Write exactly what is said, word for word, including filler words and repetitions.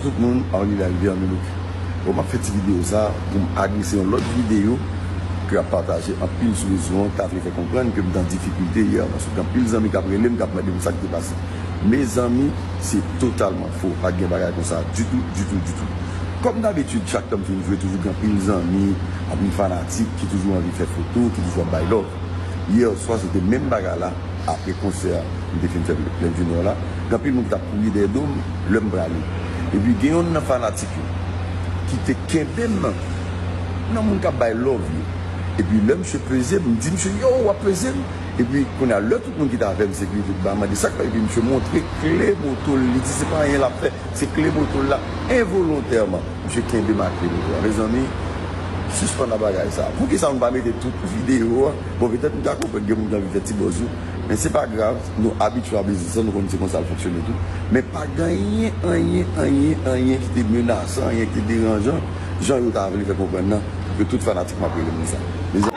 Tout moun, Arly Larivière Milouk. Bon, m ap fè ti videyo sa pou m adrese yon lòt videyo ke ap pataje anpil sou rezo an, ta vle fè konprann ke m t an difikilte yè, paske gen anpil zanmi k ap rele m, k ap mande m sa k te pase. Mezanmi, se totalman fo. Pa t gen bagay konsa ditou, ditou, ditou. Kòm dabitid, chak tan m fin jwe, toujou gen anpil zanmi, anpil fanatik ki toujou anvi fè foto, ki toujou ap bay love. Yè swa, se te menm bagay la. Apre konsè a, m te fin fè Plèn di Nò la, gen anpil moun ki t ap kouri dèyè do m lè m prale. Epi gen yonn nan fanatik yo ki te kenbe m nan, nan moun k ap bay love yo. Epi lè misye peze m, m di misye, "Yo, w ap peze m?" Epi kounye a, lè tout moun ki t avè m, sekirite, tout bagay, mande sa k fè, epi misye montre kle moto l, li di se pa anyen l ap fè, se kle moto l la, envolontèman. Misye kenbe m ak kle moto a. Mezanmi, sispann ak bagay sa. Poukisa nou pa mete tout videyo a? Bon, petèt nou ta konprann gen moun ki anvi fè ti buzz wi. Men se pa grav, nou abitye a biznis lan, nou konn se konsa l fonksyone tou. Men pa gen anyen, anyen, anyen, anyen ki te menasan, anyen ki te deranjan, jan yo ta vle fè konprann nan, ke tout fanatik m ap rele m konsa. Mezanmi,